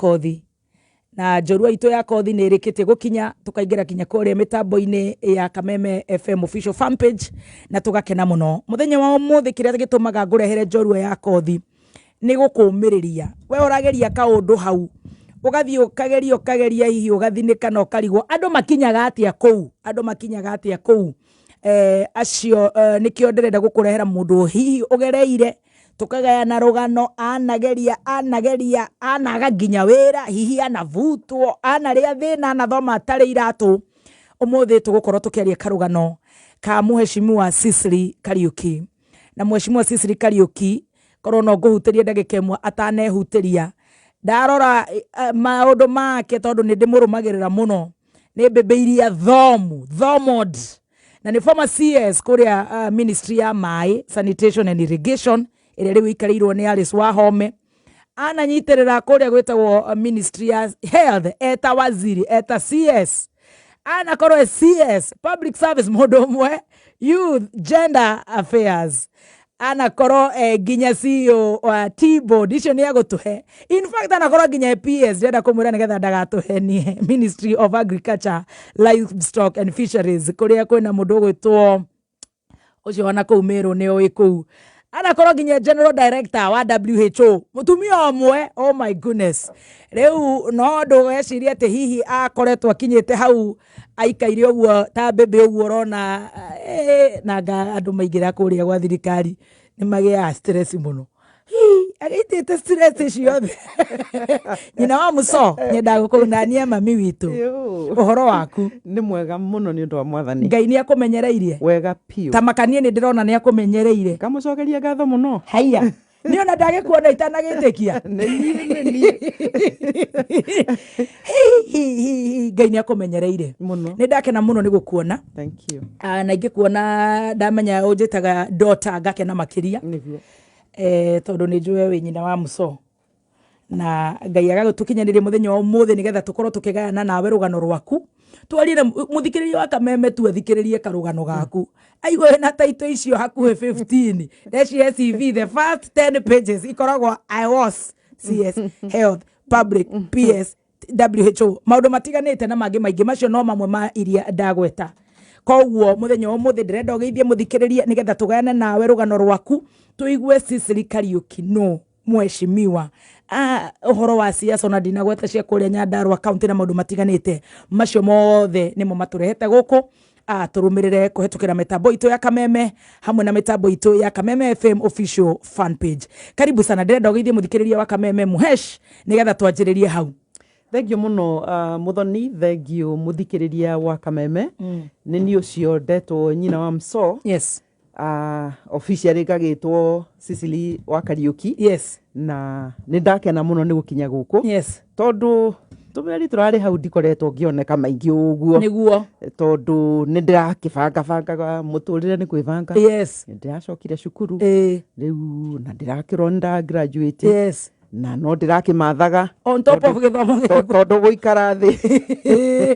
Kothi. Na njorua itũ ya Kothi nĩ ĩrĩkĩtie gũkinya, tũkaingĩra kinya kũrĩa mĩtambo-inĩ ya Kameme FM official fan page, na tũgakena mũno. Mũthenya wa ũmũthĩ kĩrĩa gĩtũmaga ngũrehere njorua ya Kothi nĩ gũkũmĩrĩria. We ũrageria kaũndũ hau, ũgathiĩ ũkageria ũkageria hihi ũgathinĩka na ũkarigwo andũ makinyaga atĩa kũu, andũ makinyaga atĩa kũu. Acio nĩkĩo ndĩrenda gũkũrehera mũndũ hihi ũgereire tũkagayana rũgano, anageria anageria anaga nginya wĩra, hihi anavutwo, anarĩa thĩna, anathoma atarĩ iratũ. Ũmũthĩ tũgũkorwo tũkĩaria karũgano ka Mheshimiwa Cicely Kariuki. Na Mheshimiwa Cicely Kariuki, korwo no ngũhutĩrie ndagĩka ĩmwe atanehutĩria, ndarora maũndũ make tondũ nĩ ndĩmũrũmagĩrĩra mũno, nĩ mbĩmbĩ iria thomu, thomod, na nĩ former CS kũrĩa ministry ya maĩ, sanitation and irrigation, ĩrĩa rĩu ĩikarĩirwo nĩ Alice Wahome. Ananyitĩrĩra kũrĩa gwĩtagwo ministry ya health eta waziri, eta CS. Anakorwo e CS, public service mũndũ ũmwe, youth, gender affairs. Anakorwo e nginya CEO wa T-board, icio nĩ egũtũhe. In fact, anakorwo nginya e PS, ndĩrenda kũmwĩra nĩgetha ndagatũhenie. Ministry of Agriculture, Livestock and Fisheries, kũrĩa kwĩna mũndũ ũgwĩtwo ũcio ona kũu Meru nĩ ũĩ kũu. Anakorwo nginya General Director wa WHO, mũtumia ũmwe, oh my goodness. Rĩu no ndũgecirie atĩ hihi akoretwo akinyĩte hau aikaire ũguo ta mbĩmbĩ ũguo ũrona, na nga andũ maingĩra kũrĩa gwa thirikari nĩ magĩaga stress mũno. Hi, agĩitĩte stress ciothe. Nyina wa mũco, nyendaga gũkũnania mami witũ. Ũhoro waku? Nĩ mwega mũno nĩ ũndũ wa Mwathani. Ngai nĩ akũmenyereirie? Wega biũ. Ta makanie nĩ ndĩrona nĩ akũmenyereire. Ngamũcokeria ngatho mũno. Haiya. Nĩ ona ndagĩkuona itanagĩtĩkia. Nĩ niĩ, nĩ niĩ. Hi, hi, hi, hi, Ngai nĩ akũmenyereire. Mũno. Nĩ ndakena mũno nĩ gũkuona. Thank you. Na ingĩkuona ndamenya ũnjĩtaga daughter ngakena makĩria. Nĩguo. Tondũ nĩ njũĩ wĩ nyina wa mũco. Na Ngai agagũtũkinyanĩria mũthenya wa ũmũthĩ nĩgetha tũkorwo tũkĩgayana nawe rũgano rwaku. Twarie na mũthikĩrĩria wa Kameme tu athikĩrĩrie karũgano gaku. Aigue wĩna title icio hakuhĩ 15. Ndeciria CV, the first 10 pages ikoragwo I was CS, Health, Public, PS, WHO. Maũndũ matiganĩte na mangĩ maingĩ, macio no mamwe ma iria ndagweta. Koguo mũthenya wa ũmũthĩ ndĩrenda ũgeithie mũthikĩrĩria nĩgetha tũgayane nawe rũgano rwaku, tũigue Cicely Kariuki nũ mheshimiwa. Ũhoro wa siasa ona ndinagweta cia kũrĩa Nyandarua county na maũndũ matiganĩte, macio mothe nĩmo matũrehete gũkũ. Tũrũmĩrĩre kũhetũkĩra mĩtambo itũ ya Kameme hamwe na mĩtambo itũ ya Kameme FM official fan page. Karibu sana, ndĩrenda ũgeithie mũthikĩrĩria wa Kameme Muhesh nĩgetha twanjĩrĩrie hau. Thank you mũno, Muthoni, thank you mũthikĩrĩria wa Kameme. Nĩ niĩ ũcio ndetwo nyina wa Mso. Officially ngagĩtwo Cicely wa Kariuki. Na nĩ ndakena mũno nĩ gũkinya gũkũ. Tondũ tũmĩeri tũrarĩ hau ndikoretwo ngĩoneka maingĩ ũguo. Nĩguo. Tondũ nĩ ndĩrakĩbangabangaga mũtũrĩre nĩ kwĩbanga. Nĩ ndĩracokire cukuru. Rĩu na ndĩrakĩrwo nĩ nda graduate. Na no ndĩrakĩmathaga. On top of gĩthomo gĩaku. Tondũ gũikara thĩ.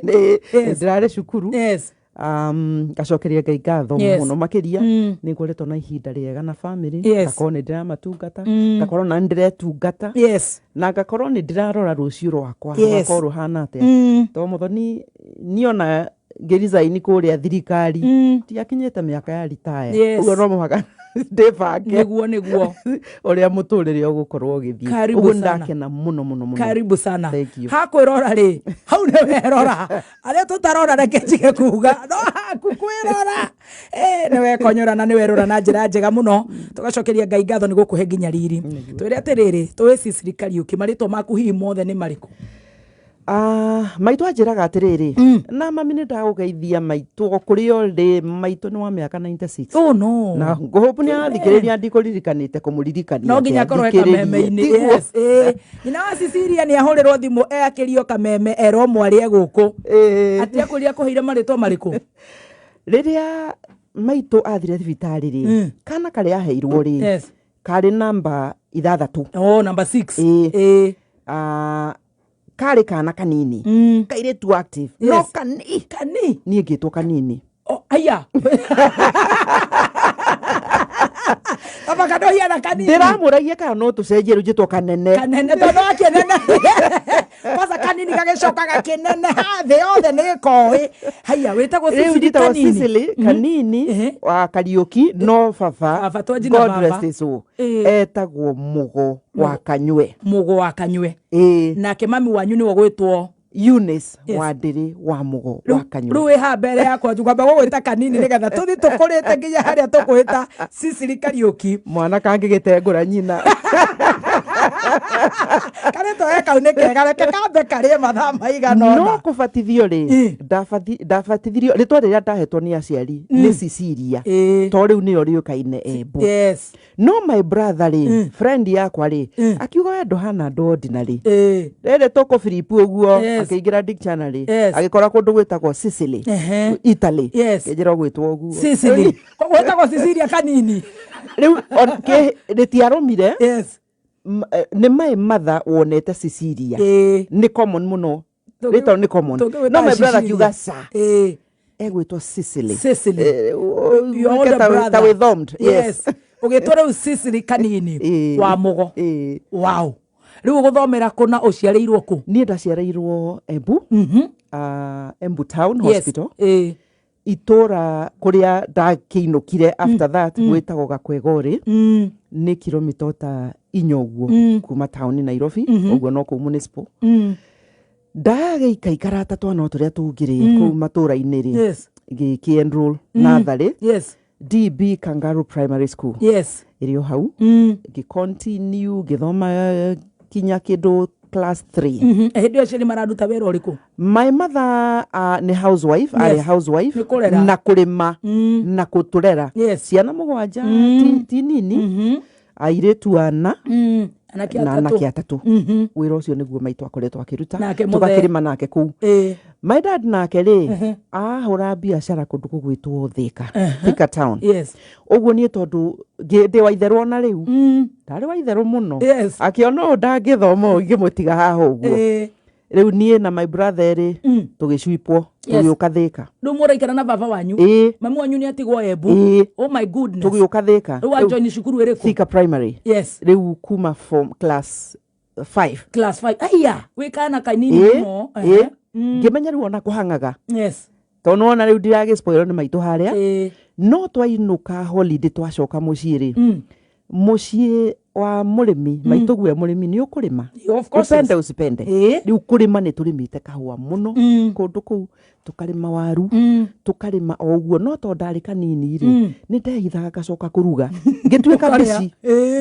Nĩ ndĩrarĩ cukuru. Ngacokeria Ngai ngatho mũno makĩria. Nĩ ngoretwo na ihinda rĩega na family. Ngakorwo nĩ ndĩramatungata. Ngakorwo na nĩ ndĩretungata. Na ngakorwo nĩ ndĩrarora rũciũ rwakwa. Rũgakorwo rũhana atĩa. Tondũ Muthoni, niĩ ona ngĩresign kũrĩa thirikari, ndiakinyĩte mĩaka ya retire. Ũguo no mũhaka ndĩbange. Nĩguo, nĩguo. Ũrĩa mũtũrĩre ũgũkorwo ũgĩthiĩ. Karibu Ũguo sana. ndakena mũno, mũno, mũno. Karibu sana. Thank you. Hakwĩrora rĩ, hau nĩ werora. Arĩa tũtarora reke njige kuga, no haku kwĩrora. Nĩ wekonyora na nĩ werora na njĩra njega mũno. Tũgacokeria Ngai ngatho nĩ gũkũhe nginya riri. Twĩre atĩrĩrĩ, tũĩ Cicely Kariuki, marĩtwa maku hihi mothe nĩ marĩkũ? Maitũ anjĩraga atĩrĩrĩ, na mami nĩ ndagũgeithia maitũ o kũrĩa ũrĩ, maitũ nĩ wa mĩaka 96. Oh, no. Na ngũhũpu nĩ arathikĩrĩria ndikũririkanĩte kũmũririkania No nginya atĩ akorwo e athikĩrĩrie. kameme-inĩ. Tiguo. Yes, Nyina wa Cecilia nĩ ahũrĩrwo thimũ eakĩrio kameme erwo mwarĩ e gũkũ. Atĩ akwĩria akũheire marĩtwa marĩkũ? Rĩrĩa maitũ athire thibitarĩ rĩ, kana karĩa aheirwo rĩ, karĩ namba 6. Oh, number 6. Karĩ kana kanini. Kairĩtu active. No kani. Kani. Niĩ ngĩtwo kanini. Oh, aya. Kaba kando hiana kanini. Ndĩramũragia kana no tũcenjie rĩu njĩtwo kanene. Kanene tondũ wakĩnene. Kanini gagĩcoka gakĩneneha, thĩ yothe nĩ koĩ. Haiya, wĩtagwo Rĩu Cecily njĩtagwo Kanini. Cecily Kanini wa Kariũki, no baba, Baba, twanji na God baba. rest his soul, etagwo Mũgo wa Kanyue. Mũgo wa Kanyue. Ĩĩ. Nake mami wanyu nĩwe gwĩtwo? Eunice wa Ndĩrĩ wa Mũgo wa Kanyue. Rĩu wĩ haha mbere yakwa, ngwamba gũgwĩta Kanini nĩgetha tũthiĩ tũkũrĩte nginya harĩa tũkwĩta Cecily Kariũki. Mwana kangĩgĩtengũra nyina. Karĩtwa ge kau nĩ kega, reke kambe karĩe mathaa maigana No ũna. kũbatithio rĩ, ndabatithirio, rĩtwa rĩrĩa ndahetwo nĩ aciari nĩ Cecilia, to rĩu nĩyo rĩũkaine Embu. No my brother rĩ, friend yakwa rĩ, akiuga we ndũhana andũ ordinary, rĩrĩ tũkũbiripu ũguo. Akĩingĩra dictionary, agĩkora kũndũ gwĩtagwo Sicily, Italy. Kĩnjĩra ũgwĩtwo ũguo. Cecily, koguo wĩtagwo Cecilia Kanini. Rĩu rĩtiarũmire. Nĩ my mother wonete Cecilia nĩ common mũno, rĩtwa nĩ common, Tũngĩgwĩta no my brother Cecilia. akiuga ca egwĩtwo Sicily. Cecily. Your Ũtuĩke older brother. Ta wĩthomed. Yes, ũgĩtwo rĩu Cecily Kanini wa Mũgo. Wow, rĩu ũgũthomera kũ na ũciarĩirwo kũ? Niĩ ndaciarĩirwo Embu, Embu Town Hospital. Itũra kũrĩa ndakĩinũkire after that gwĩtagwo Gakwegorĩ, nĩ kilomita ta 4 ũguo kuma taũni Nairobi, ũguo no kũu municipal. Ndagĩikaikara ta twana o tũrĩa tũngĩ rĩ, kũu matũra-inĩ rĩ, ngĩkĩ enroll natharĩ, DB Kangaroo Primary School, ĩrĩ o hau. Ngĩ continue ngĩthoma kinya kĩndũ class 3. Hĩndĩ ĩyo aciari mararuta wĩra ũrĩkũ? My mother nĩ housewife, arĩ housewife. Nĩ kũrera. Na kũrĩma na kũtũrera ciana 7, ti nini, airĩtu 4 Anake na 3. anake 3. Wĩra ũcio nĩguo maitũ akoretwo akĩruta. Nake mũthee. Tũgakĩrĩma nake kũu. My dad nake rĩ, ahũra biacara kũndũ kũgwĩtwo Thika, Thika Town. Ũguo niĩ tondũ ndĩ wa itherũ, ona rĩu ndarĩ wa itherũ mũno, akĩona ũũ ndangĩthoma ũũ, ingĩmũtiga haha ũguo. Rĩu niĩ na my brother rĩ, tũgĩcuipwo, tũgĩũka Thika. Rĩu mũraikara na baba wanyu? Ĩĩ. Mami wanyu nĩ atigwo Embu? Ĩĩ. Oh my goodness. Tũgĩũka Thika. Rĩu wajoini cukuru ĩrĩkũ? Thika Primary. Rĩu kuma form class 5. Class 5, aya wĩ kana kanini mũno. Ĩĩ, ngĩmenya rĩu ona kũhang'aga, tondũ nĩwona rĩu ndiragĩspoilwo nĩ maitũ harĩa. No twainũka holiday, twacoka mũciĩ rĩ, mũciĩ wa mũrĩmi, maitũ guo mũrĩmi, nĩ ũkũrĩma. Of course, Upende yes. usipende. Rĩu kũrĩma nĩ tũrĩmĩte kahũa mũno kũndũ kũu, tũkarĩma waru, tũkarĩma o ũguo. No tondũ ndarĩ kanini rĩ, nĩ ndehithaga ngacoka kũruga, ngĩtuĩka Ũkarĩa. mbici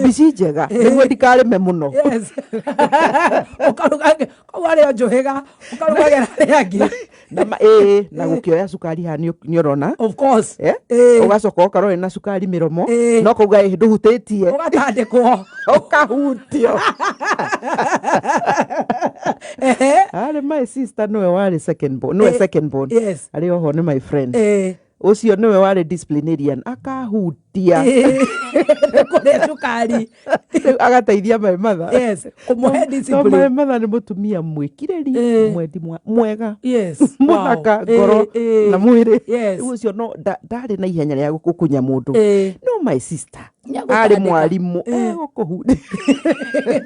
mbici njega nĩguo ndikarĩme mũno. Yes, ũkaruga koguo arĩ o njũhĩga, ũkarugagĩra arĩa angĩ. Ĩĩ, na gũkĩoya cukari haha nĩ ũrona. Of course. Eh? Ũgacoka ũkarora wĩna cukari mĩromo, no kauga ĩ ndũhutĩtie. Ũgatandĩkwo. Ũkahutio. Arĩ my sister nĩwe warĩ second born, nĩwe second born, arĩ oho nĩ my friend. Ũcio nĩwe warĩ disciplinarian, akahutia. Kũrĩa cukari. Rĩu agateithia my mother. Yes, kũmũhe To discipline. my mother nĩ mũtumia mwĩkirĩri, mwendi mwega, mũthaka ngoro na mwĩrĩ. Rĩu ũcio no ndarĩ na ihenya rĩa gũkunya mũndũ, no my sister Nĩagũtandĩka. arĩ mwarimũ, egũkũhutia.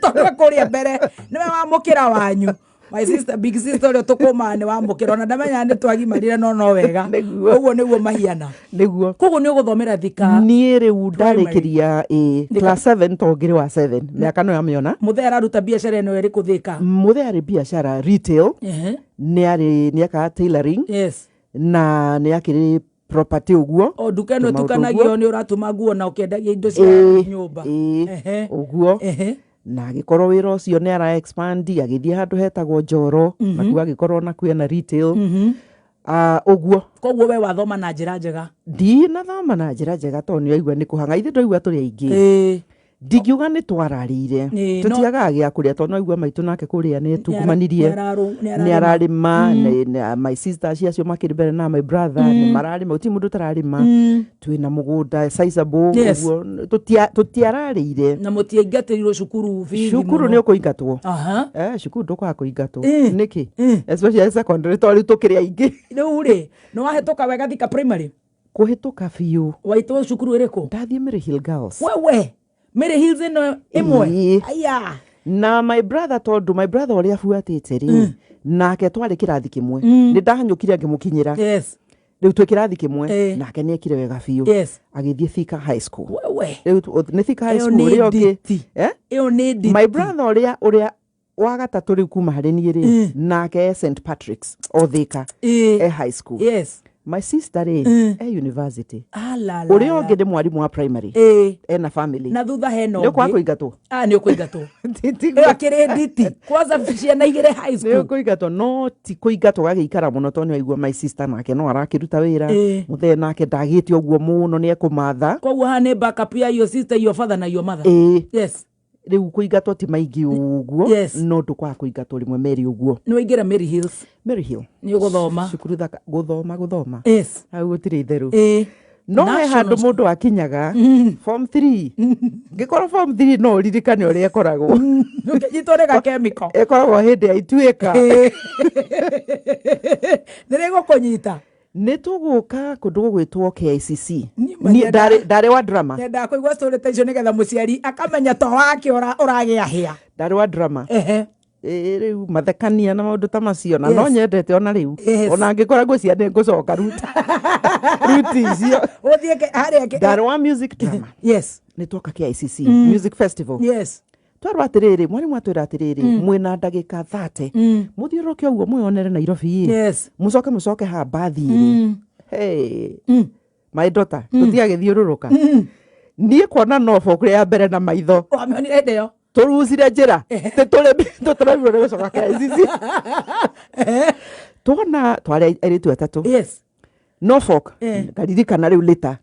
Tondũ kũrĩa mbere nĩwe wamũkĩra wanyu, my sister, big sister ũrĩa tũkũmaga nĩ wamũkĩra, ona ndamenyaga nĩ twagimarire, no wega. Nĩguo. Ũguo nĩguo mahiana. Nĩguo. Koguo nĩ ũgũthomera Thika Niĩ rĩu Primary. ndarĩkĩria ĩ class 7, to ngĩrĩ wa 7, mĩaka no yamĩona. Mũthee araruta biacara ĩno ĩrĩkũ Thika? Mũthee arĩ biacara retail. Nĩ arĩ nĩ ekaga tailoring na nĩ akĩrĩ property ũguo. O nduka ĩno Tũmaũndũ ĩtukanagio ũguo. nĩ ũratuma nguo na ũkĩendagia indo cia nyũmba. Ĩĩ, ũguo. Na agĩkorwo wĩra ũcio nĩ ara expand, agĩthiĩ handũ hetagwo Njoro, nakuo agĩkorwo nakuo ena retail. Ah, ũguo. Koguo we wathoma na njĩra njega? Ndinathoma na njĩra njega, tondũ nĩ waigua nĩ kũhang'a, ithuĩ ndwaigua tũrĩ aingĩ. Ndingiuga nĩ twararĩire. Tũtiagaga gĩa kũrĩa, tondũ naigua maitũ nake kũrĩa nĩ tungumanirie. Nĩ Nĩ ararĩma, my sisters acio makĩrĩ mbere na my brother nĩ mararĩma, gũtirĩ mũndũ ũtararĩma. Twĩna mũgũnda sizable. Ũguo tũtiararĩire. Na mũtiaingatĩrirwo cukuru bithi Cukuru mũno? nĩ ũkũingatwo. Cukuru ndũkwaga kũingatwo nĩkĩ, especially secondary, tondũ rĩu tũkĩrĩ aingĩ. Rĩu rĩ, nĩ wahĩtũka wega Thika Primary? Kũhĩtũka biũ. Waitwo cukuru ĩrĩkũ? Ndathiĩ Mary Hill Girls. Wewe, Mary Hills ĩno ĩmwe? Ĩĩ. Aya. Na my brother, tondũ my brother ũrĩa abuatĩte rĩ, nake twarĩ kĩrathi kĩmwe, nĩ ndahanyũkire ngĩmũkinyĩra. Rĩu twĩ kĩrathi kĩmwe. Nake nĩ ekire wega biũ. Agĩthiĩ Thika High School. Wewe. Rĩu nĩ Thika High Ĩyo School. nĩ Ũrĩa ũngĩ nditi. Eh? Ĩyo nĩ nditi. My brother ũrĩa wa gatatũ rĩu kuma harĩ niĩ rĩ, nake e St Patrick's o Thika, e high school. My sister rĩ, e university. Alala. Ũrĩa ũngĩ nĩ mwarimũ wa primary, ena family. Na thutha hena Nĩ ũkwaga ũngĩ. kũingatwo. Ah, nĩ ũkũingatwo. Ĩyo akĩrĩ nditi kwanza, ciana igĩrĩ high Nĩ school. ũkũingatwo, no ti kũingatwo gagĩikara mũno, tondũ nĩ waigua my sister nake no arakĩruta wĩra. Mũthee nake ndagĩte ũguo mũno, nĩ ekũmatha. Koguo haha nĩ backup ya your sister, your father na your mother. Ĩĩ. Rĩu kũingatwo ti maingĩ ũguo. No ndũkwaga kũingatwo rĩmwe merĩ ũguo. Nĩ waingĩra Mary Hills. Mary Hill. Nĩ ũgũthoma. Cukuru thaka, gũthoma gũthoma. Hau gũtirĩ itherũ. No he National handũ mũndũ akinyaga form 3, ngĩkorwo form 3 no ũririkane ũrĩa ĩkoragwo. Ũkĩnyitwo nĩ gakemiko. Ĩkoragwo hĩndĩ ya ituĩka. Nĩ rĩgũkũnyita. Nĩ tũgũka kũndũ gũgwĩtwo KICC. Niĩ Niĩ ndarĩ wa drama. Nyendaga kũigua story ta icio nĩgetha mũciari akamenya to wake ũragĩa hĩa. Ndarĩ wa drama. Ĩĩ, rĩu mathekania na maũndũ ta macio na no nyendete ona rĩu. Ona angĩkorwo ngwĩciria nĩ ngũcoka ruti icio. Ũthiĩ harĩa Ndarĩ wa music drama. Nĩ twoka KICC Music Festival. Twarwo atĩrĩrĩ, mwarimũ atwĩra atĩrĩrĩ, mwĩna ndagĩka 30 mũthiũrũrũke ũguo mwĩonere Nairobi ĩ, mũcoke haha mbathi ĩrĩ. Hey, my daughter, tũtiagĩthiũrũrũka. Niĩ kuona Norfolk ya mbere na maitho. Wamĩonire hĩndĩ ĩyo. Tũrucire njĩra tũtũremirwo nĩ gũcoka KICC. Tuona twarĩ airĩtu atatũ. Norfolk ngaririkana rĩu later.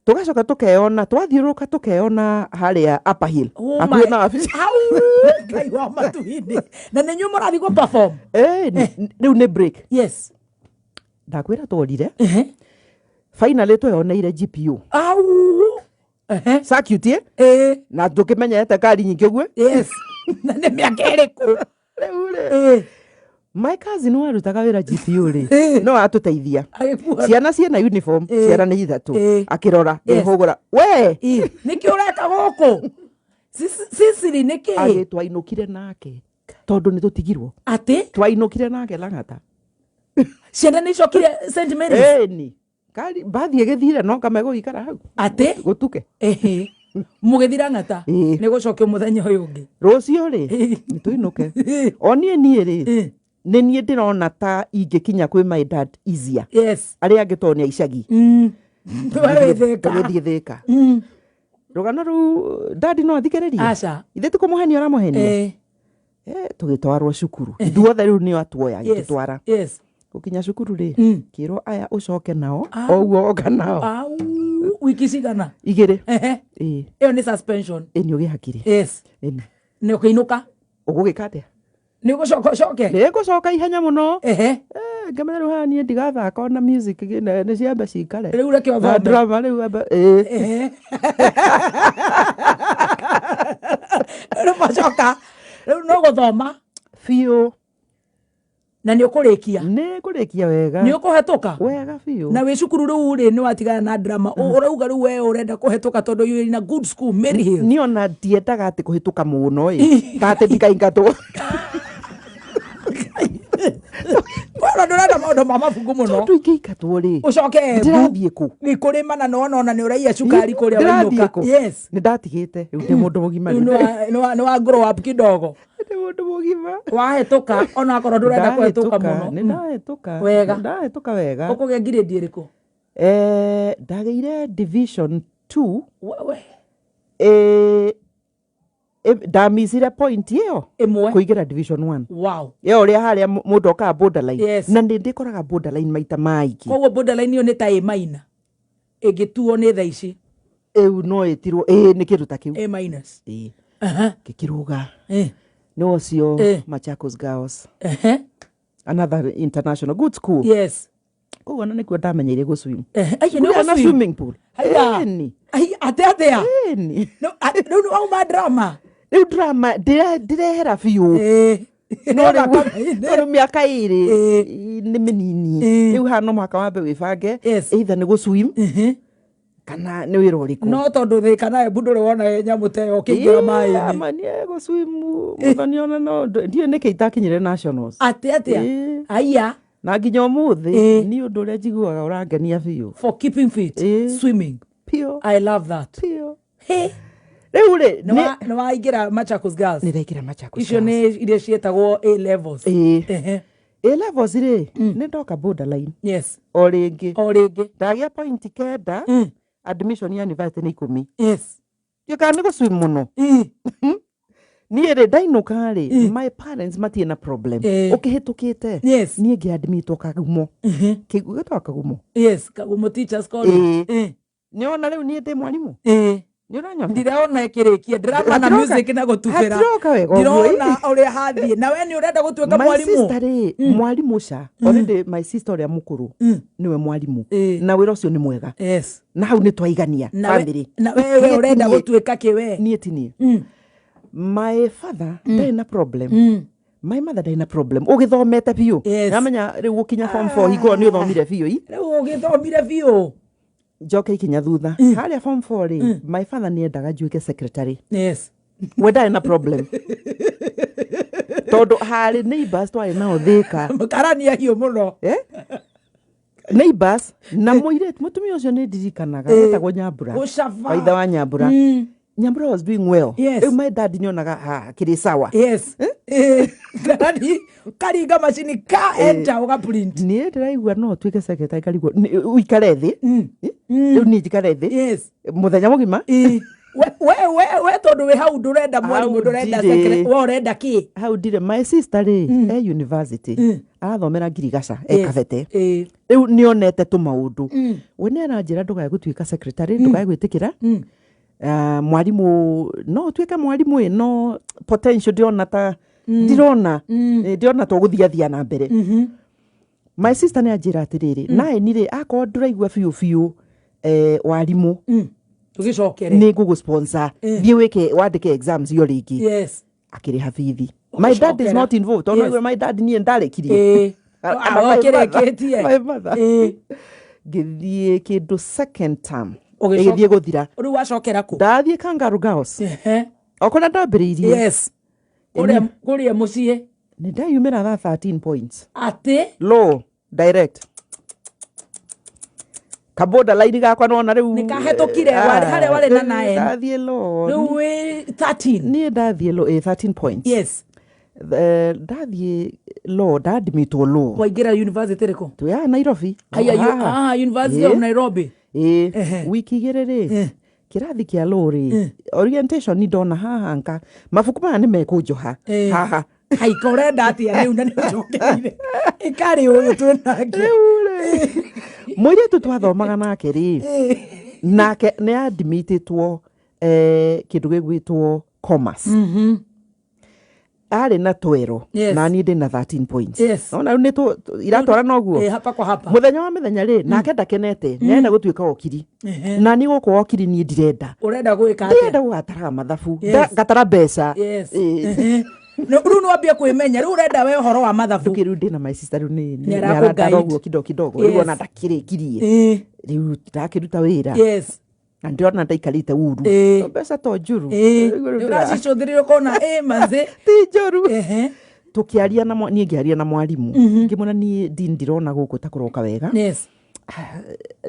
Tũgacoka tũkeyona twathiũrũrũka, tũkeyona harĩa Upper Hill, Oh hakuhĩ my- na wabici. Au, Ngai wa matu-inĩ, na nĩ inyuĩ mũrathiĩ gũ perform. Rĩu nĩ break. Ndakwĩra tworire, finally tweyoneire GPU. Au. Circuit na tũkĩmenyete ngari nyingĩ ũguo. Na nĩ mĩaka ĩrĩkũ? Rĩu rĩ, my cousin warutaga wĩra GPU rĩ, no atũteithia. Agĩkuona. Ciana ciĩna uniform. Ciana nĩ ithatũ. Akĩrora, ngĩhũgũra we. Nĩkĩ ũreka gũkũ Sicily, nĩkĩ? Agĩ twainũkire nake tondũ nĩ tũtigirwo. Atĩ? Twainũkire nake Lang'ata. Ciana nĩ icokire St Mary's? Ĩni, ngari mbathi ĩgĩthire no kamegũikara hau. Atĩ? Gũtuke. Ehe, mũgĩthira ng'ata. Nĩ gũcokio mũthenya ũyũ ũngĩ. Rũciũ rĩ, nĩ tũinũke. O niĩ rĩ, nĩ niĩ ndĩrona ta ingĩkinya kwĩ my dad easier. Arĩa angĩ tondũ nĩ a icagi. We wĩ Thĩka. Tũgĩthiĩ Thĩka. Rũgano rũu dadi no athikĩrĩrie. Aca. Ithe ti kũmũhenia ũramũhenia. Tũgĩtwarwo cukuru ithuothe, rĩu nĩo atuoya, agĩtũtwara. Gũkinya cukuru rĩ, kĩrwo aya ũcoke nao. O ũguo oka nao. Au, wiki cigana? 2. Ĩĩ. Ĩyo nĩ suspension. Ĩ, nĩ ũgĩhakire. Ĩni. Nĩ ũkĩinũka. Ũgũgĩka atĩa? Nĩ ũgũcoka ũcoke. Nĩ ngũcoka ihenya mũno. Ngamenya rĩu haha niĩ ndigathaka ona music nĩ ciambe cikare. Rĩu reke Na ũthome. drama rĩu ambe ĩĩ. Rĩu macoka rĩu no gũthoma. Biũ. Na nĩ ũkũrĩkia? Nĩ ngũrĩkia wega. Nĩ ũkũhetũka? Wega biũ. Na wĩ cukuru rĩu rĩ, nĩ watigana na drama. Ũrauga rĩu we ũrenda kũhetũka tondũ you in a good school, Mary Hill. Niĩ ona ndiendaga atĩ kũhĩtũka mũno ĩ, ta atĩ ndikaingatwo. Kwona ndũrenda maũndũ ma mabuku mũno. Tondũ ingĩingatwo rĩ, Ũcoke Embu. Ndĩrathiĩ kũ? Nĩ kũrĩma, na nĩwona ona nĩ ũraiya cukari kũrĩa Ndĩrathiĩ wainũka. kũ? Nĩ ndatigĩte rĩu, ndĩ mũndũ mũgima. Rĩu rĩu. nĩ wa grow up kidogo. Ndĩ mũndũ mũgima. Wahĩtũka onakorwo ndũrenda kũhetũka Ndahĩtũka, mũno. nĩ ndahĩtũka. Wega. Nĩ ndahĩtũka wega. Ũkũgĩa ngirĩndi ĩrĩkũ? Ndagĩire division 2. Wewe. Ndamicire point ĩyo ĩmwe kũingĩra division 1. Ĩyo ũrĩa harĩa mũndũ okaga borderline. Na nĩ ndĩkoraga borderline maita maingĩ. Koguo borderline ĩyo nĩ ta A minor ĩngĩtuo nĩ thaa ici. Ĩu no ĩtirwo ĩĩ nĩ kĩndũ ta kĩu. A minus. Ĩĩ. Ngĩkĩrũga. Nĩ ũcio. Machakos Girls, another international good school. Koguo ona nĩkuo ndamenyeire gũ swim. Ai, nĩ Kũrĩa na ũgũ swim? swimming pool. Haiya. Ĩni. Ai, atĩ atĩa? Ĩni. No, rĩu nĩ wauma drama. Rĩu drama ndĩrehera biũ. No rĩu mĩaka 2 nĩ mĩnini. Rĩu haha no mũhaka wambe wĩbange, either nĩ gũ swim. Kana nĩ wĩra ũrĩkũ? No tondũ Thĩka na Embu ndũrĩ wona nyamũ ta ĩyo ũkĩingĩra maĩ-inĩ. Ma niĩ gũswimu mũthoni ona no ndiũĩ nĩkĩ itakinyire nationals. Atĩ atĩa? Ĩĩ. Aya. Na nginya ũmũthĩ Ĩĩ. nĩ ũndũ ũrĩa njiguaga ũrangenia biũ. For keeping fit. Ĩĩ. Swimming. Biũ. I love that. Biũ. Hey. Rĩu rĩ Nĩ nĩ waingĩra Machakos Girls? Nĩ ndaingĩra Machakos Icio Girls. nĩ iria ciĩtagwo A levels. Ĩĩ. A levels rĩ, nĩ ndoka borderline. O rĩngĩ. O rĩngĩ. Ndagĩa point 9. Admission ya university nĩ 10. Ndiũkaga nĩ gũswim mũno. Niĩ rĩ, ndainũka rĩ, my parents matirĩ na problem. Ũkĩhĩtũkĩte. Niĩ ngĩadmitwo Kagumo. Kĩguo gĩtagwo Kagumo. Yes, Kagumo Teachers College. Ĩĩ. Nĩwona rĩu niĩ ndĩ mwarimũ. Nĩ ũranyona? Ndirona ĩkĩrĩkia, ndĩramana Hatiroka- music na gũtubĩra. Hatiroka wega ũguo, ĩ. Ndirona ũrĩa hathiĩ na we nĩ ũrenda gũtuĩka My mwarimũ. sister rĩ, mwarimũ ca already, my sister ũrĩa mũkũrũ nĩwe mwarimũ. Na wĩra ũcio nĩ mwega. Na hau nĩ twaigania Na we family. Na we we Niĩ ũrenda ti niĩ. gũtuĩka kĩ we? Niĩ ti niĩ. My father ndarĩ na problem. My mother ndarĩ na problem ũgĩthomete biũ. Namenya rĩu gũkinya form 4 hingo ĩyo nĩ ũthomire biũ i. Rĩu ũgĩthomire biũ. Njoke ikinya thutha harĩa form 4 rĩ, my father nĩ endaga njuĩke secretary. We ndarĩ na problem tondũ harĩ neighbors twarĩ nao Thĩka. Karani ahiũ mũno. Eh? Neighbors na mũirĩtu mũtumia ũcio nĩ ndirikanaga etagwo Nyambura. Gũcaba. Waithe wa Nyambura. Nyambura was doing well. Rĩu my dad nĩonaga ha kĩrĩ sawa. Yes. Karani karinga macini ka enter ũga print. Niĩ ndĩraigua no ũtuĩke secretary karigwo ũikare thĩ. Eh? Rĩu niĩ njikare thĩ mũthenya mũgima. We we we we tondũ wĩ hau ndũrenda mwarimũ, Hau ndũrenda ndirĩ. we ũrenda kĩ? Hau ndirĩ. My sister rĩ, e university arathomera Ngirigaca e Kabete. Rĩu nĩonete tũmaũndũ. We nĩ aranjĩra ndũkae gũtuĩka secretary, ndũkae gwĩtĩkĩra. Ah, mwarimũ no ũtuĩke mwarimũ ĩ, no potential ndĩrona ta ndirona. Ndĩrona ta ũgũthiathia na mbere. My sister nĩ anjĩra atĩrĩrĩ, naĩ nirĩ akorwo ndũraigua biũ biũ warimũ, Tũgĩcokere. nĩ ngũgũ sponsor, thiĩ wĩke wandĩke exams iyo rĩngĩ. Akĩrĩha bithi. My dad is Ũgĩcokera. not involved tondũ my dad niĩ ndarekirie. Ah, ũkĩrĩkĩtie. My mother. Ngĩthiĩ kĩndũ second term ĩgĩthiĩ gũthira. Rĩu wacokera kũ? Ndathiĩ Kangaroo Girls o kũrĩa ndambĩrĩirie. Kũrĩa kũrĩa mũciĩ. Nĩ ndayumĩra tha 13 points. Atĩ? Low direct kaborderline gakwa nona rĩu. Nĩ kahĩtũkire, harĩa warĩ na 9. Ndathiĩ low. Rĩu wĩ 13. Niĩ ndathiĩ low 13 points. Ndathiĩ law, ndadmitwo law. Waingĩra university ĩrĩkũ? Twĩ haha Nairobi. Haya, Haha. ah, University of Nairobi. Ĩĩ. Wiki 2 rĩ, kĩrathi kĩa law rĩ, orientation nĩ ndona haha nka mabuku maya nĩ mekũnjoha haha. Haika ũrenda atĩa rĩu na nĩ ũcokeire ĩkarĩ ũyũ twĩ nake? Rĩu rĩ, mũirĩtu twathomaga nake rĩ, nake nĩ admitĩtwo kĩndũ gĩgwĩtwo commerce. Arĩ na 12 na niĩ ndĩ na 13 points. Nona rĩu nĩ iratwarana ũguo. Ĩ, hapa kwa hapa. Mũthenya wa mĩthenya rĩ, nake ndakenete, nĩarenda gũtuĩka okiri na niĩ gũkũ okiri niĩ ndirenda. Ũrenda gwĩka atĩa? Ndirenda gũgataraga mathabu. Ngatara mbeca. Ĩ. Rĩu nĩ wambia kwĩmenya rĩu ũrenda we ũhoro wa mathabu. Rĩu rĩu ndĩna my sister rĩu nĩ Nĩ arakũ arandara guide. ũguo kidogo kidogo. Rĩu ona ndakĩrĩkirie. Rĩu ndakĩruta wĩra na ndĩrona ndaikarĩte uru. Mbeca to njuru. Rĩu Nĩ ũracicũthĩrĩria ũkona ĩ manzi. Ti njũru. Tũkĩaria na niĩ ngĩaria na mwarimũ ngĩmwĩra niĩ ndirona gũkũ ta kũroka wega.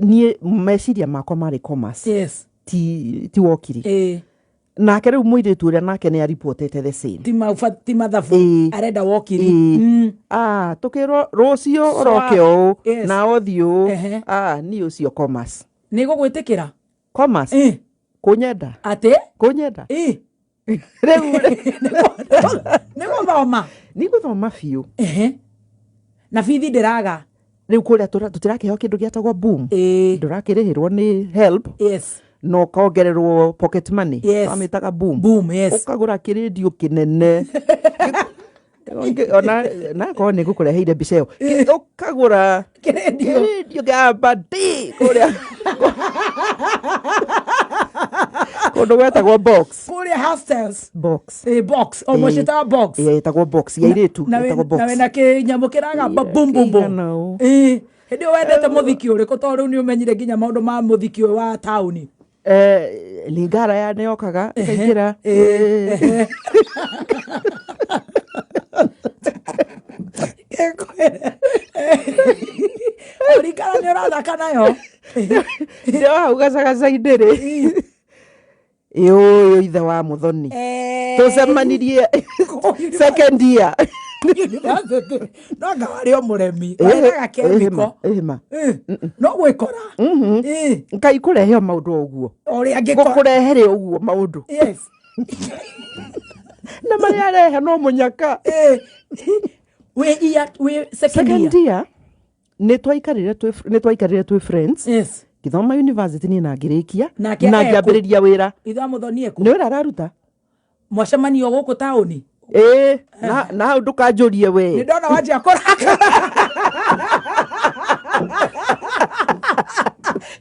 Niĩ meciria makwa marĩ commerce, ti wokiri. Nake rĩu mũirĩtu ũrĩa nake nĩ aripotete the same. Ti mathabu. Arenda wokiri. Ĩĩ. Ah, tũkĩrwo rũciũ ũroke ũũ na ũthiĩ ũũ. Ah, niĩ ũcio commerce. Nĩ gũgwĩtĩkĩra. Commerce. Kũnyenda. Atĩ? Kũnyenda. Rĩu rĩ, Nĩ gũthoma. Nĩ gũthoma biũ. Na bithi ndĩraga. Rĩu kũrĩa tũtirakĩheo kĩndũ gĩetagwo boom. Ndũrakĩrĩhĩrwo nĩ help na ũkongererwo pocket money. Twamĩtaga boom. Boom, yes. Ũkagũra kĩrĩndio kĩnene. Ona nakorwo nĩ ngũkũreheire mbica ĩyo. Ũkagũra Kĩrĩndio. kĩrĩndio kĩa bandi kũrĩa kũndũ gwetagwo box. Kũrĩa hostels. Box. Box. O mũciĩtaga box. Ĩĩ, ĩtagwo box ya airĩtu. Na Ĩtagwo box. wĩna kĩnyamũ kĩragamba bum bum bum. Kĩigana ũũ. Hĩndĩ ĩyo wendete mũthiki ũrĩkũ, tondũ rĩu nĩ ũmenyire nginya maũndũ ma mũthiki ũyũ wa taũni? Lingara ya nĩ yokaga ĩkaingĩra. Ringara nĩ ũrathaka nayo. Ndĩ o hau gacagaca-inĩ rĩ, ĩ ũyũ ithe wa Mũthoni tũcemanirie second year. University. No anga warĩ o mũremi, waregaga kemiko. Ĩma. No gwĩkora. Ngai kũrehe o maũndũ o ũguo. Ũrĩa angĩkora. Gũkũrehere ũguo maũndũ. Na marĩa arehe no mũnyaka. Wĩ year, wĩ second year. Second year nĩ twaikarire twĩ friends. Ngĩthoma university niĩ na ngĩrĩkia. Nake Na ekũ? ngĩambĩrĩria wĩra. Ithe wa Mũthoni ekũ? Nĩ wĩra araruta. Mwacemanio gũkũ taũni? Ĩĩ, na hau ndũkanjũrie we. Nĩ ndona wanjia kũrakara.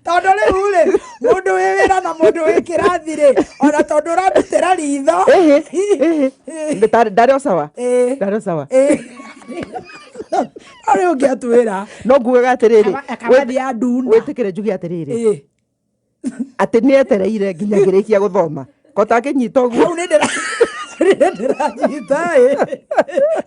Tondũ rĩu rĩ, mũndũ wĩ wĩra na mũndũ wĩ kĩrathi rĩ, ona tondũ ũrandutĩra ritho. Ĩhĩ, ĩhĩ. Ndarĩ o sawa. Ndarĩ o sawa. No rĩu ũngĩatwĩra. No ngugaga atĩrĩrĩ, Akabathi ya nduna. Wĩtĩkĩre njuge atĩrĩrĩ. Atĩ nĩ etereire nginya ngĩrĩkia gũthoma. Kota akĩnyita ũguo. Hau nĩ ndĩranyita ĩ.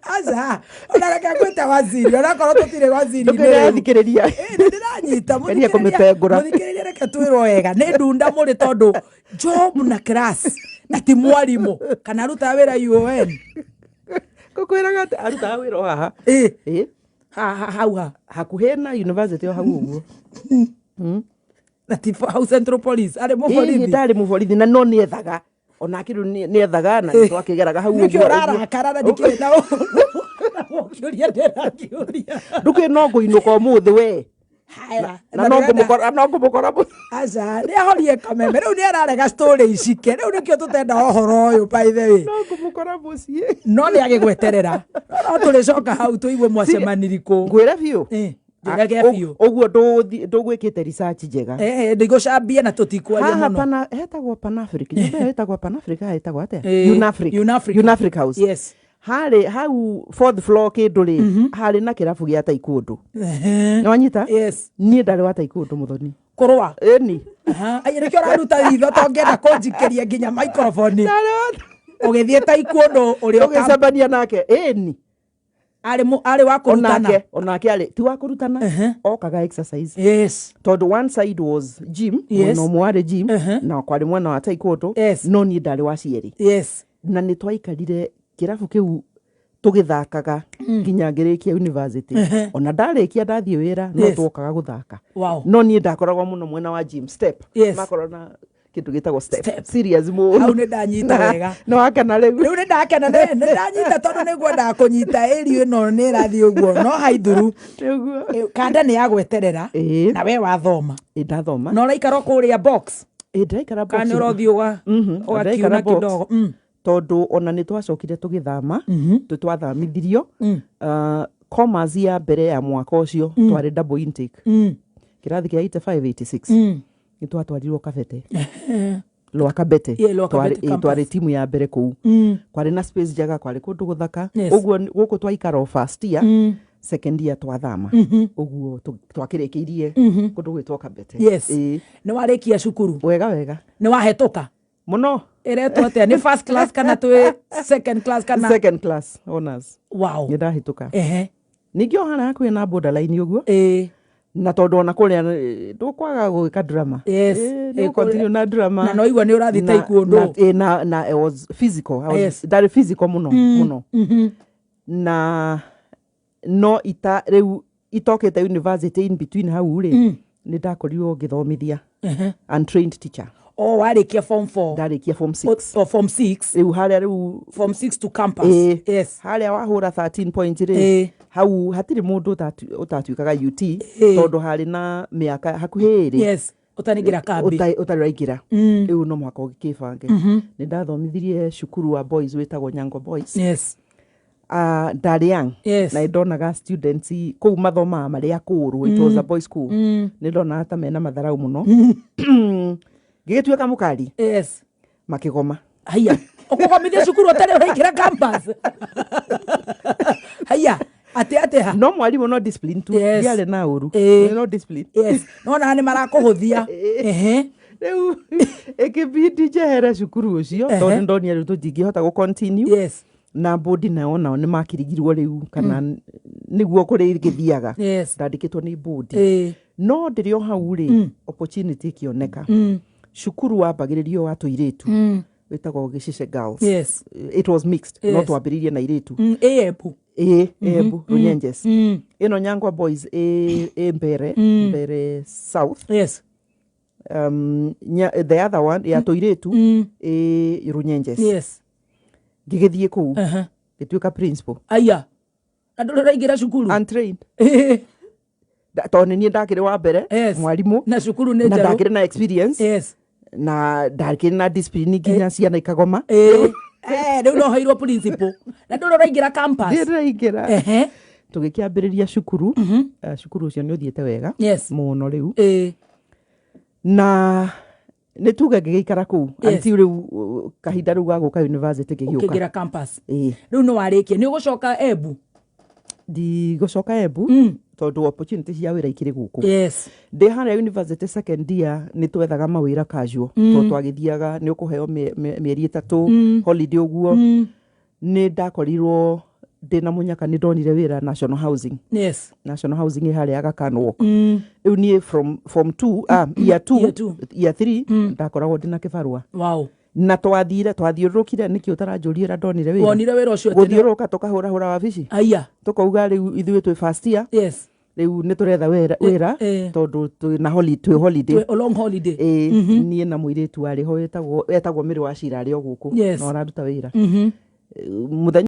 Aca, ona reke ngwĩte waziri, onakorwo tũtirĩ waziri-inĩ Ndũkĩrĩa rĩu. thikĩrĩria. Ĩ, nĩ ndĩranyita, Geria kũmĩtengũra. Mũthikĩrĩria reke twĩrwo wega. Nĩ ndunda mũrĩ tondũ job na class na ti mwarimũ kana arutaga wĩra UON. Ngũkwĩraga atĩ arutaga wĩra o haha. Ĩ. Ĩ. Ha, ha, hau ha. Hakuhĩ na university o hau ũguo. Na ti hau Central Police, arĩ mũborithi. Ĩ, ndarĩ mũborithi na no nĩethaga. Onake rĩu nĩethaga na nĩtwakĩgeraga hau Nĩkĩo ũguo. ũrarakara na ndikĩrĩ na ũhoro. Ũkĩũria ndĩrakĩũria. Ndũkĩrĩ no ngũinũka ũmũthĩ we. Haya. Na no ngũmũkora, no ngũmũkora mũthĩ. Aca, nĩ ahorie kameme. Rĩu nĩ ararega story icike. Rĩu nĩkĩo tũtenda ũhoro ũyũ, by the way. No ngũmũkora mũciĩ. No nĩ agĩgweterera. No tũrĩcoka hau tũigue mwacemaniri kũ. Ngwĩre biũ. Njĩrage biũ. Ũguo ndũgwĩkĩte research njega. Ndigũcambia na tũtikwaria Haha mũno. pana, hetagwo Pan Africa. Nyũmba ĩyo ĩtagwo Pan Africa, hetagwo atĩa? Unafric. Unafric. Unafric House. Yes. Harĩ hau fourth floor kĩndũ rĩ, harĩ na kĩrabu gĩa taekwondo. Nĩ wanyita? Yes. Niĩ ndarĩ wa taekwondo Mũthoni. Kũrũa? Ĩni. Aha. Ai, nĩkĩo ũraruta ritho to ngĩenda kũnjikĩria nginya microphone. Ndarĩ wa Ũgĩthiĩ taekwondo ũrĩa ũka- Ũgĩcemania nake. Ĩni. Arĩ wa kũrutana. Onake arĩ ti wa kũrutana. Okaga exercise. Yes. Tondũ one side was gym, Yes. mwena ũmwe warĩ gym, na kwarĩ mwena wa taekwondo. Yes. No niĩ ndarĩ wa cierĩ. Yes. Na nĩ twaikarire kĩrabu kĩu tũgĩthakaga nginya ngĩrĩkia university. Ona ndarĩkia ndathiĩ wĩra, no Yes. twokaga gũthaka. Wow. No niĩ ndakoragwo mũno mwena wa gym step. Yes. Makorwo na kĩndũ gĩtagwo step. Step. Serious mũno. Hau nĩ ndanyita wega. Nĩ wakena rĩu. Rĩu nĩ ndakena, nĩ ndanyita tondũ nĩ ngwendaga kũnyita area ĩno nĩ ĩrathiĩ ũguo. No haithuru. Nĩguo. Kanda nĩ ya gweterera. Ĩĩ. Na we wathoma. Ĩĩ, ndathoma. Na ũraikara kũrĩa box. Ĩĩ, ndĩraikara box. Kana nĩ ũrathiĩ ũgakiuna Ndĩraikara box. kidogo. Tondũ ona nĩ twacokire tũgĩthama, twathamithirio. Commerce ya mbere ya mwaka ũcio, twarĩ double intake. Kĩrathi kĩa 85, 86. Nĩ twatwarirwo Kabete. Lower Kabete. Yeah, Lower Kabete campus. Twarĩ timu ya mbere kũu. Kwarĩ na space njega, kwarĩ kũndũ gũthaka. Yes. Ũguo gũkũ twaikara o first year, second year twathama. Ũguo twakĩrĩkĩirie kũndũ gwĩtwo Kabete. Yes. Ĩĩ. Nĩ warĩkia cukuru? Wega wega. Nĩ wahĩtũka? Mũno. Ĩretwo atĩa? Nĩ first class kana twĩ second class kana? Second class honors. Wow. Nĩ ndahĩtũka. Ningĩ o harĩa hakuhĩ na borderline ũguo. Na tondũ ona kũrĩa, ndũkwaga gwĩka drama. Yes. Nĩ continue na drama. Na no igua nĩ ũrathiĩ taekwondo. Na I was physical. I was Yes. ndarĩ physical mũno, mũno. Na no ita rĩu itokĩte university in between hau rĩ, nĩ ndakorirwo ngĩthomithia. Untrained teacher. Oh, warĩkia form 4. Ndarĩkia form 6. O, form 6. Rĩu harĩa rĩu Form 6 to campus. Yes. Harĩa wahũra 13 point rĩ, hau hatirĩ mũndũ ũtatuĩkaga UT, tondũ harĩ na mĩaka hakuhĩ ĩrĩ. Yes. Ũtanaingĩra kambi. Ũtarĩ ũraingĩra. Rĩu no mũhaka ũgĩkĩbange. Nĩ ndathomithirie cukuru wa boys wĩtagwo Nyango Boys. Yes. Ndarĩ young. Yes. Na ndonaga students kũu mathomaga marĩ akũrũ. It was a boys school. Nĩ ndonaga ta mena matharau mũno. Ngĩgĩtuĩka mũkari. Yes. Makĩgoma. Haiya. Ũkũgomithia cukuru ũtarĩ ũraingĩra campus. Haiya. Atĩ Ũgũthomete ha? No mwarimũ no discipline tu. Ndiarĩ na ũru. No discipline. Yes, nona nĩ marakũhũthia. Rĩu ĩkĩbindi njehere cukuru ũcio, tondũ ndonire rĩu tũtingĩhota gũ continue. Na bodi nao nao nĩ makirigirwo rĩu kana nĩguo kũrĩ gĩthiaga. Ndandĩkĩtwo nĩ bodi. No ndĩrĩ o hau rĩ, opportunity ĩkĩoneka. Cukuru wambagĩrĩrio wa tũirĩtu, wĩtagwo Gĩcice Girls. It was mixed, no twambĩrĩirie na irĩtu. Ĩ Embu? Ĩ Embu, Runyenjes. Ĩno Nyangwa Boys ĩ Mbere South. The other one ya tũirĩtu ĩ Runyenjes. Ngĩgĩthiĩ kũu, ngĩtuĩka principal. Aya, na ndũrĩ ũraingĩra cukuru? Untrained. Tondũ nĩ niĩ ndakĩrĩ wa mbere mwarimũ, na cukuru nĩ na njerũ. Ndakĩrĩ na experience, na ndakĩrĩ na discipline nginya ciana ikagoma. Rĩu no heirwo principal na ndũrĩ ũraingĩra campus. Ndĩraingĩra. Tũgĩkĩambĩrĩria cukuru. Cukuru ũcio nĩ ũthiĩte wega mũno rĩu. Na nĩ tuge ngĩgĩikara kũu until rĩu kahinda rĩu ga gũka university ngĩgĩũka. Ũkĩingĩra campus. Ĩĩ. Rĩu nĩ warĩkia, nĩ ũgũcoka Embu? Ndigũcoka Embu, tondũ opportunity cia wĩra ikĩrĩ gũkũ. Ndĩ harĩa university second year nĩ twethaga mawĩra casual, tondũ twagĩthiaga nĩ ũkũheo mĩeri 3 holiday ũguo. Nĩ ndakorirwo ndĩna mũnyaka, nĩ ndonire wĩra National Housing. National Housing ĩ harĩa Aga Khan Walk. Rĩu niĩ from form 2, year 2, Year two. Year 3, ndakoragwo ndĩna kĩbarũa. Na twathire twathiũrũrũkire, nĩkĩ ũtaranjũria ũrĩa ndonire wĩra? Wonire wĩra ũcio atĩa? Gũthiũrũrũka tũkahũrahũra wabici, tũkauga rĩu ithuĩ twĩ first year, rĩu nĩ tũretha wĩra, tondũ twĩ twĩ holiday. Twĩ long holiday. Ĩĩ, niĩ na mũirĩtu warĩ ho wetagwo Mĩrĩ wa Cira, arĩ o gũkũ, no araruta wĩra. Mũthenya